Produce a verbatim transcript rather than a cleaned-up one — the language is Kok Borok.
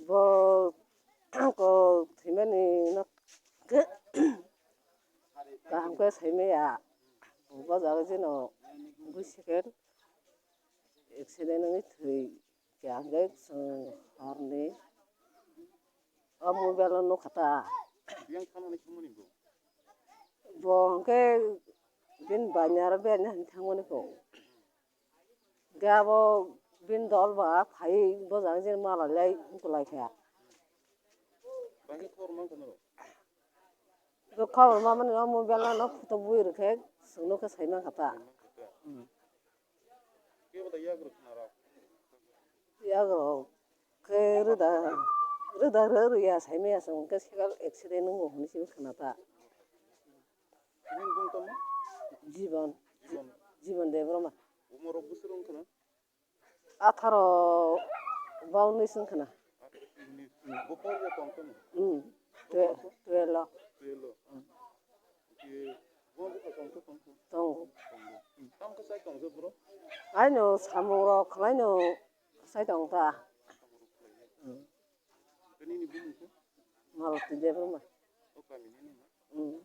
Bo ko thwimani no khe kaham khe saimaya. Bo jaga jeno bui second accident wngwi thwi kha hwnkhe chwng horni o mobile o nukha ta. Yang thanani thangmani bo? Bo hwnkhe bini baini aro bini hinwi thangmani kho. Hwnkhe abo bini dol ba phaiwi bwskango chini mala lai wngkulaikha. Bahai khobor mankha norok? Bo khobor mamani o mobile no photo bui rwkhe chwngno khe sai mankha ta. Sai mankha ta. Hmm. Kebo da yagrok khna rok? Yagrok khe rwda, rwda rw rwya saimaya chwng hwnkhe sekal accident wngo hwnwi se khna ta. Nini bung tamo? Jibon. Jibon. Jibon Debbarma. Umor rok bwswk wng khna? Atharo ba unis wng khna. Atharo unis. Bo porja tong tamo? Hmm. Twe-, twelve o. Twelve o. Hmm. Ki bo bwkha tong tong tong? Tongo. Tongo. Tamo khe sai tong je bro? Aino samung rok khlaino sai tong ta. Samung rok khlai. Hmm. Nini bumung khe? Malati Debbarma. O kami nini na? Hmm.